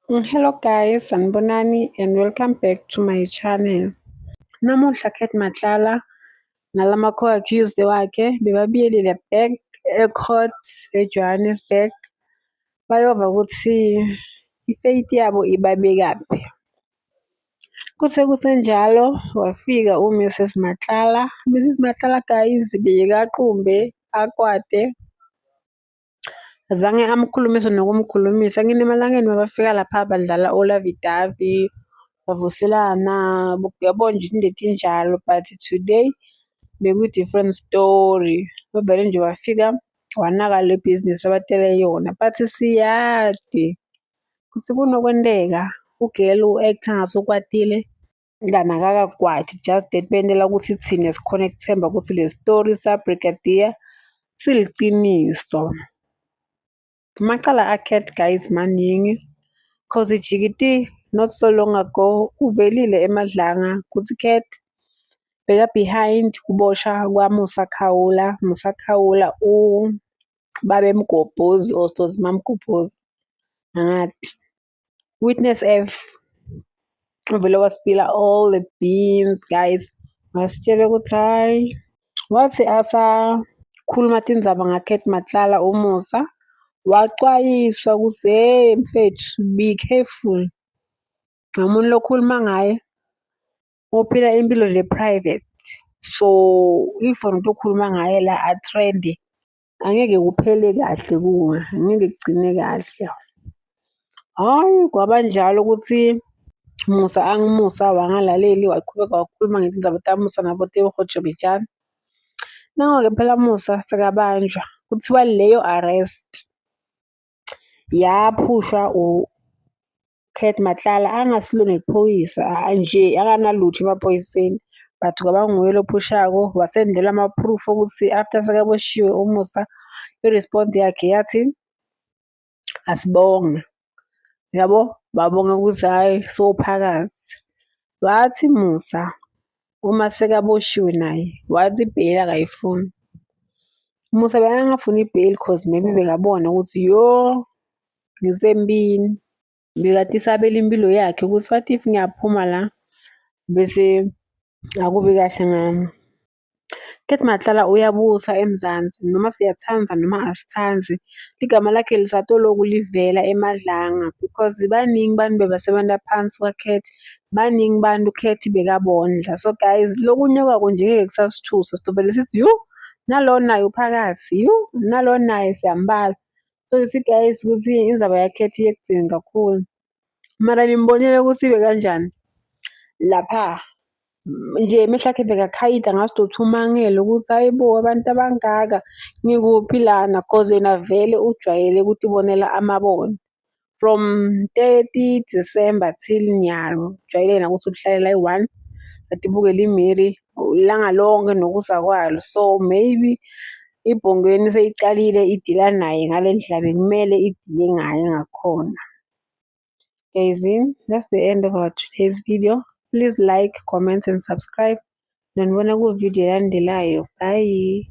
Hello guys, sanibonani and welcome back to my channel. Namuhla Cat Matlala nalama co-accused wakhe bebabuyelile back e-court e-Johannesburg bayova ukuthi i-fate yabo ibabekaphi. Kuthe kusenjalo wafika u-Mrs Matlala. Mrs Matlala guys bekaqumbe akwate azange amkhulumise nokumkhulumisa. Ngine emalangeni mabafika lapha badlala o-lovey-dovey, bavuselana, yabo nje into etinjalo but today beku-different story. Wavele nje wafika wanaka le bhizinisi abatele yona but siyati kutsi kunokwenteka u-girl u-act-a ngathi ukwatile kanti akakakwati just that bentela ukuthi thina sikhone kuthemba ukuthi le story sa-Brigadier siliciniso. Amacala a-Cat guys maningi cause jikiti not so long ago uvelile eMadlanga kutsi Cat beka behind kuboshwa kwaMusa Khawula. Musa Khawula ubaba Mgobhozi or Mamgobhozi angati. Witness F uvele wa-spill-a all the beans guys, wasitshela ukuthi hhayi wathi asakhuluma tindzaba nga-Cat Matlala uMusa wacwayiswa ukuthi hhe mfethu be careful nomuntu lokhuluma ngaye uphila impilo le-private. So if wena utokhuluma ngaye la a-trend-e angeke kuphele kahle kuwe, angeke kugcine kahle. Hhayi kwaba njalo ukuthi Musa angimusa wangalaleli waqhubeka wakhuluma ngetindzaba taMusa nabo Jobejane. Nango-ke phela Musa sekabanjwa kuthiwa leyo arrest yaphushwa Cat Matlala angasilo nephoyisa nje akanalutho emaphoyiseni but kwaba nguye lophushako wasendela ama-proof okuthi after sekaboshiwe uMusa i-response yakhe yathi asibonge. Yabo, babonga ukuthi hhayi sowuphakathi. Wathi Musa uma sekaboshiwe naye wathi ibheyili akayifuni. Musa bekangafuni ibheyili cause maybe bekabona ukuthi yo ngisempini. Bekade isabela impilo yakhe ukuthi what if ngiyaphuma la bese akubi kahle ngami. Cat Matlala uyabusa eMzansi noma siyathanda noma asithandi, igama lakhe lisatoloku livela eMadlanga because baningi bantu bebasebenza phansi kwa-Cat, baningi bantu Cat bekabondla. So guys, lokunye kwako nje ngeke kusasithusa sitovele sithi yu nalo naye uphakathi, yu nalo naye siyambala. So you see guys ukuthi indzaba ya-Cat iyekugcina kakhulu. Mara nimbonile ukuthi ibe kanjani lapha nje emehlo akhe bekakhayida ngazuthi umangele ukuthi hayi bo abantu abangaka ngikuphi lana cause yena vele ujwayele ukutibonela amabona. From 30 December till nyalo ujwayele yena ukuthi uhlalela eyi-one atibukele imiri ilanga lonke nokusa kwalo. So maybe iBhongweni seyicalile i-deal-a naye ngale ndlela bekumele i-deal-e ngayo ngakhona. Guys, that's the end of our today's video. Please like, comment and subscribe. Nonibona ku-video elandelayo. Bye.